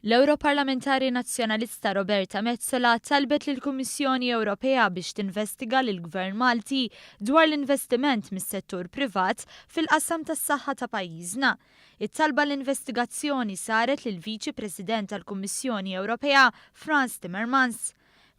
L-Ewroparlamentari Nazzjonalista Roberta Metsola talbet lill-Kummissjoni Ewropea biex tinvestiga lill-Gvern Malti dwar l-investiment mis-settur privat fil-qasam tas-saħħa ta' pajjiżna. It-talba għall-investigazzjoni saret lill-Viċi President tal-Kummissjoni Ewropea Frans Timmermans.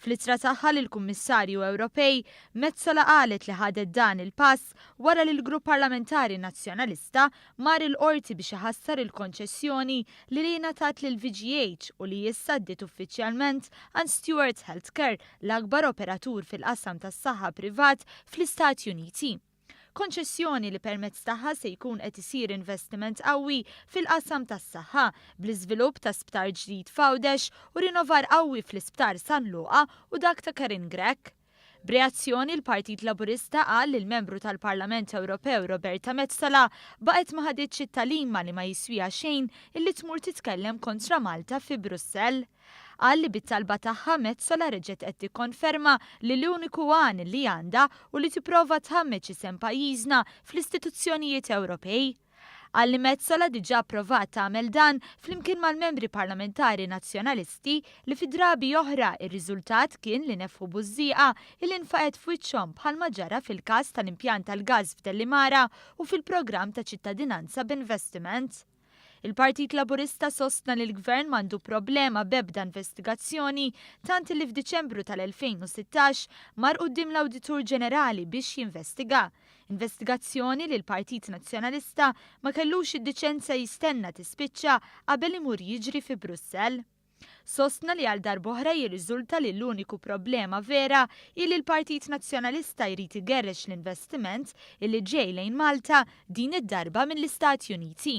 Fl-ittra tagħha lill-Kummissarju Ewropej, Metsola qalet li ħadet dan il-pass wara li l-Grupp Parlamentari Nazzjonalista mar il-Qorti biex iħassar il-konċessjoni li li ngħatat lill-VGH u li issa għaddiet uffiċjalment għand Steward Healthcare, l-akbar operatur fil-qasam tas-saħħa privat fl-Istati Uniti. Konċessjoni li permezz tagħha se jkun qed isir investiment qawwi fil-qasam tas-saħħa, bl-iżvilupp ta' sptar ġdid f'Għawdex u rinnovar qawwi fl-Isptar San Luqa u dak ta' Karin Grech. B'reazzjoni l-Partit Laburista qal li l-Membru tal-Parlament Ewropew Roberta Metsola baqgħet ma ħaditx it-tagħlima li ma jiswiha xejn illi tmur titkellem kontra Malta fi Brussell. Qal li bit-talba tagħha Metsola reġgħet qed tikkonferma li l-uniku għan li għandha hu li tipprova tħammeġ isem pajjiżna fl-istituzzjonijiet Ewropej. Qal li Metsola diġà pprovat tagħmel dan flimkien mal-membri parlamentari Nazzjonalisti li fi drabi oħra r-riżultat kien li nefħu bużżieqa illi nfaqgħet f'wiċċhom bħalma ġara fil-każ tal-impjant tal-gass f'Dellimara u fil-programm ta' ċittadinanza b'investiment. Il-Partit Laburista sostna li l-Gvern m'għandu problema b'ebda investigazzjoni tant li f'Diċembru tal-2016 mar quddiem l-Awditur Ġenerali biex jinvestiga. Investigazzjoni li l-Partit Nazzjonalista ma kellux id-diċenza jistenna tispiċċa qabel imur jiġri fi Brussell. Sostna li għal darb'oħra jirriżulta li l-uniku problema vera hi li l-Partit Nazzjonalista jrid igerrex l-investiment illi ġej lejn Malta din id-darba mill-Istati Uniti.